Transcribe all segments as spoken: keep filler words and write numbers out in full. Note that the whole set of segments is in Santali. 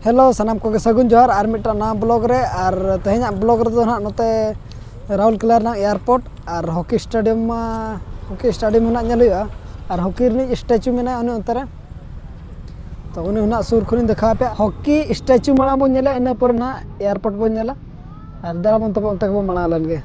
ᱦᱮᱞᱳ, ᱥᱟᱱᱟᱢ ᱠᱚᱜᱮ ᱥᱟᱹᱜᱩᱱ ᱡᱚᱦᱟᱨ ᱟᱨ ᱢᱤᱫᱴᱟᱝ ᱱᱟᱣᱟ ᱵᱞᱚᱜ ᱨᱮ᱾ ᱟᱨ ᱛᱮᱦᱮᱧᱟᱜ ᱵᱞᱚᱜ ᱨᱮᱫᱚ ᱱᱟᱦᱟᱜ ᱱᱚᱛᱮ ᱨᱟᱣᱩᱞᱠᱮᱞᱟ ᱨᱮᱱᱟᱜ ᱮᱭᱟᱨᱯᱳᱨᱴ ᱟᱨ ᱦᱚᱠᱤ ᱥᱴᱮᱰᱤᱭᱟᱢ ᱢᱟ, ᱦᱚᱠᱤ ᱥᱴᱮᱰᱤᱭᱟᱢ ᱦᱚᱸ ᱱᱟᱜ ᱧᱮᱞ ᱦᱩᱭᱩᱜᱼᱟ᱾ ᱟᱨ ᱦᱚᱠᱤ ᱨᱤᱱᱤᱡ ᱥᱴᱮᱪᱩ ᱢᱮᱱᱟᱭᱟ ᱩᱱᱤ ᱚᱱᱛᱮ ᱨᱮ, ᱛᱚ ᱩᱱᱤ ᱦᱚᱸ ᱱᱟᱜ ᱥᱩᱨ ᱠᱷᱚᱱᱤᱧ ᱫᱮᱠᱷᱟᱣ ᱟᱯᱮᱭᱟ᱾ ᱦᱚᱠᱤ ᱥᱴᱮᱪᱩ ᱢᱟᱲᱟᱝ ᱵᱚᱱ ᱧᱮᱞᱟ, ᱤᱱᱟᱹ ᱯᱚᱨᱮ ᱱᱟᱜ ᱮᱭᱟᱨᱯᱳᱨᱴ ᱵᱚᱱ ᱧᱮᱞᱟ᱾ ᱟᱨ ᱫᱮᱞᱟ ᱵᱚᱱ ᱛᱚᱵᱮ ᱚᱱᱛᱮ ᱜᱮᱵᱚᱱ ᱢᱟᱲᱟᱝ ᱞᱮᱱ ᱜᱮ᱾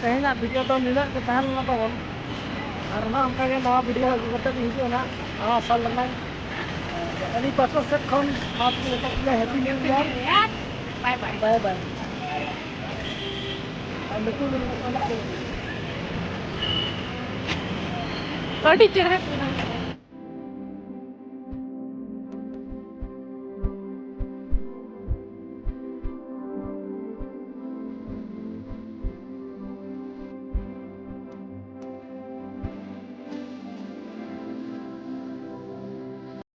ᱛᱮᱦᱮᱧᱟᱜ ᱵᱷᱤᱰᱤᱭᱳ ᱫᱚ ᱱᱤᱱᱟᱹᱜ ᱜᱮ ᱛᱟᱦᱮᱸ ᱞᱮᱱᱟ ᱛᱟᱵᱚᱱ᱾ ᱟᱨ ᱱᱟᱦᱟᱜ ᱚᱱᱠᱟ ᱜᱮ ᱱᱟᱣᱟ ᱵᱷᱤᱰᱤᱭᱳ ᱟᱹᱜᱩ ᱠᱟᱛᱮ ᱤᱧ ᱦᱤᱡᱩᱜᱼᱟ ᱱᱟᱦᱟᱜ ᱱᱟᱣᱟ ᱥᱟᱞ ᱨᱮᱱᱟᱜ᱾ ᱟᱹᱞᱤᱧ ᱯᱟᱥᱴᱟ ᱥᱮᱫ ᱠᱷᱚᱱ ᱟᱯ ᱠᱚ ᱡᱚᱛᱚ ᱠᱚᱜᱮ ᱦᱮᱯᱤ ᱱᱤᱭᱩ ᱤᱭᱟᱨ᱾ ᱵᱟᱭ ᱵᱟᱭ᱾ ᱵᱟᱭ ᱵᱟᱭ᱾ ᱟᱹᱰᱤ ᱪᱮᱦᱨᱟ᱾